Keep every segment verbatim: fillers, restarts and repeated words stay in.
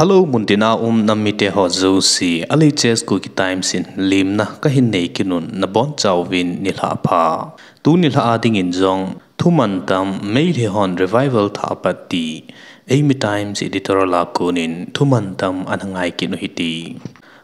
Hello, muntina um nam mite ho jouse, a latest Kuki Times in limna kahin nei kit un, nabonchauvin nilhah pha. Tuni nilhah a dingin jong, thuman tam Meitei hon revival thah pat ti, Eimi Times editorial a konin thuman tam ana ngai kit u hite.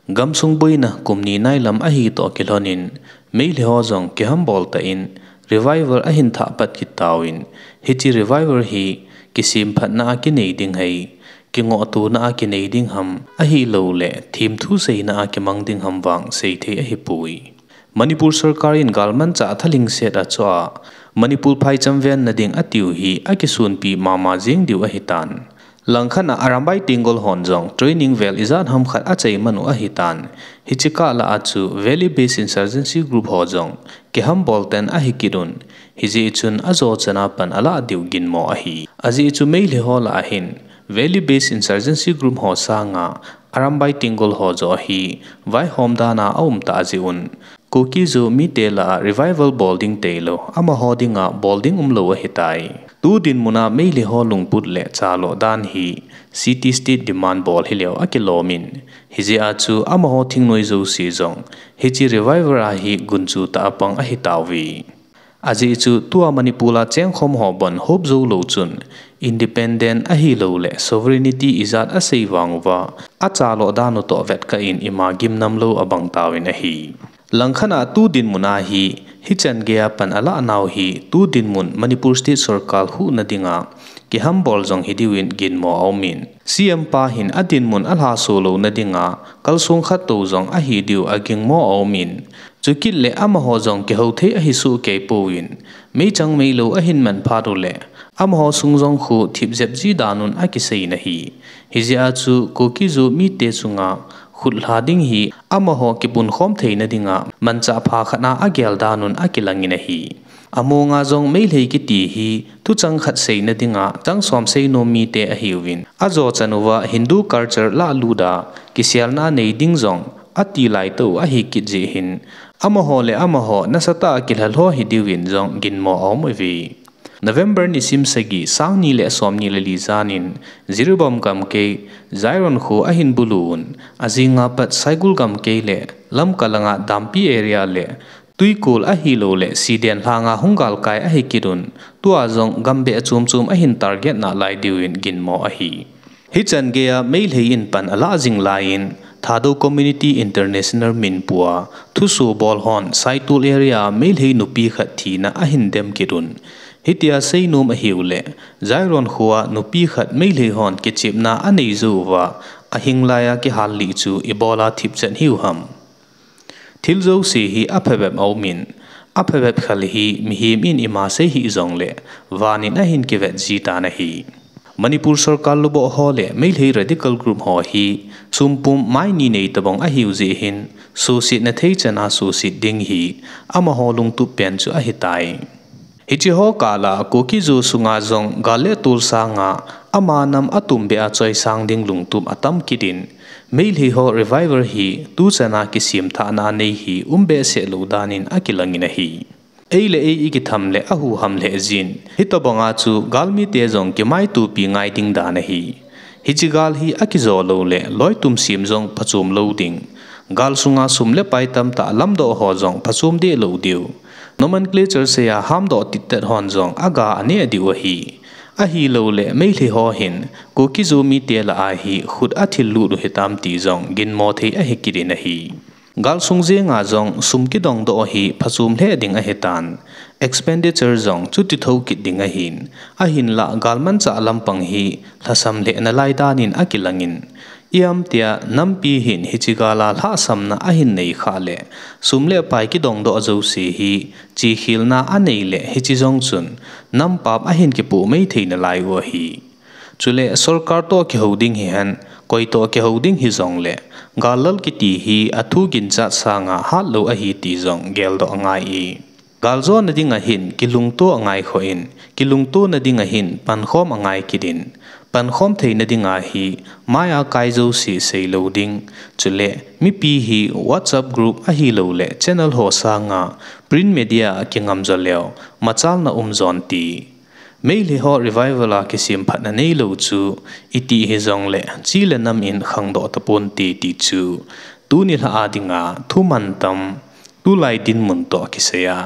Gamsung boina kum ni nailam ahi toh kilhonin, Meitei ho jong kihambol tah in revival ahin thah pat kit tauvin, hiche revival hi kisemphatna a kinei ding ham, kingohtona a kinei ding ham, ahilouleh themthu seina a kimang ding ham vang seithei ahipoi. Manipur sorkar in galmanchah thalhingset a choh a, Manipur phaicham venna ding atiu hi akisonpi mama jeng diu ahitan. Langkhat a Arambai Tenggol hon jong training vel ijat ham khat achai man u ahitan. Hiche kah lah a chu Valley Based Insurgency Group ho jong kihambol tah in ahi kit un, hijeh chun ajo chan a pan alah diu ginmo ahi. Ajeh chu Meitei ho lah a hin Valley Based Insurgency Group ho sanga Arambai Tenggol ho joh hi vaihom dan a aum tah jeh un, Kuki-Zo mite lah a revival bol ding tailou, amaho dinga bol ding umlou ahitai. Tu dinmun a Meitei ho lungput le chaloh dan hi city state demand bol hileu akilom in, hijeh a chu amaho thingnoi jouse jong hiche revival a hi gunchu tah a pang ahitauve. Ajeh chu tua Manipur a chengkhom ho bon hop jou lou chun, independent ahilouleh sovereignty ijat asei vang uva, achaloh dan u toh vetkah in ima gimnam lou abang tauvin ahi. Langkhat a tu dinmun a hi, hichan gei a pan alah nau hi, tu dinmun Manipur State sorkar huhna dinga kihambol jong hidiu in ginmo aumin, C M pa hin adinmun alhaso louna dinga kalsong khat tou jong ahi diu agingmo aumin, chukit le amaho jong kihou thei ahi soh kei pouvin, meichang meilou ahin man phat uleh, amaho sung jong khu thipjep ji dan un akisei in ahi. Hijeh a chu Kuki-Zo mite chunga khutlha ding hi amaho kipunkhom theina dinga manchah pha khat a agel dan un akilang in ahi. Amonga jong Meitei kiti hi thuchang khat seina dinga chang som seinom mite ahiuvin, ajo chan uva Hindu culture lahlut a kiselna nei ding jong ati lai tou ahi kit jeh hin, amaho le amaho nasatah a kilhalho hidiu in jong ginmo aum uve. November nisim sagi, sang ni le som ni le li jan in Jiribam gamkai, Jairon kho ahin bulu un, ajing a pat Saikul gamkai le Lamka langa Dampi area le Twikul ahilouleh Siden lhanga hung galkai ahi kit un, tua jong gambeh chom chom ahin target nalai diu in ginmo ahi. Hichan gei a Meitei in pan alah jing lai in, Thadou Community International min pua thuso bol hon Saitol area Meitei nupi khat thina ahin dem kit un, hitia seinom ahiuleh, Jairon kho a nupi khat Meitei hon kichepna anei jou uva, ahing lai a kihal lih chu ibola thipchet hiu ham. Thil jouse hi aphabep aumin, aphabep khel hi mihem in ima sei hih jongleh, van in ahin kivet ji tan ahi. Manipur sorkar luboh ho le Meitei radical group ho hi sumpum mai ni nei tabang ahiu jeh hin, suhsetna thei chan a suhset ding hi amaho lungtup pen chu ahitai. Hiche ho kah lah a Kuki-Zo sunga jong gal le tol sanga ama nam atumbeh a choisang ding lungtup atam kit in, Meitei ho revival hi tuchan a kisemthahna nei hi um behseh lou dan in akilang in ahi. Ei le ei ikitham le ahuham lheh jin, hitobang a chu galmite jong kimaitopi ngai ding dan ahi. Hiche gal hi akijo lou le loitum sem jong phachom lou ding. Gal sunga sum le pai tamtah lamdoh ho jong phachom deh lou diu. Nomenclature sei a hamdoh tittet hon jong aga aneh diu ahi. Ahilouleh Meitei ho hin Kuki-Zo mite lah a hi khut athil lut u hitam ti jong ginmo thei ahi kit in ahi. Gal sung jenga jong sum kidongdoh hi phachom lheh ding ahitan, expenditure jong chuti thou kit ding ahin, ahinlah galmanchah lampang hi lhasam lheh nalai dan in akilang in, ijemtia nampi hin hiche gal a lhahsamna ahin nei khah leh, sum le pai kidongdoh jouse hi chekhelna anei leh hiche jong chun nam pap ahin kipoh mei thei nalai u ahi. Chule sorkar toh kihou ding hihen, koi toh kihou ding hijongleh, gal lal kiti hi athu ginchat sanga hatlou ahi ti jong geldoh angai e. Gal jona ding ahin kilungto angaikhoh in, kilungtona ding ahin pankhom angai kit in, pankhom theina dinga hi mai a kai jouse seilou ding, chule mipi hi WhatsApp group ahilouleh channel ho sanga print media a kingam jo leu machalna um jon ti. Meitei ho revival a kisemphatna neilou chu iti hijongle chi le nam in khangdoh taponte ti chu tuni lha a dinga thumantam, tulai dinmun toh kisai a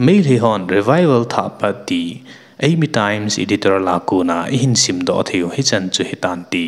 Meitei hon revival thahpat ti Eimi Times editorial a kona ihin simdoh theiu hichan chu hitante.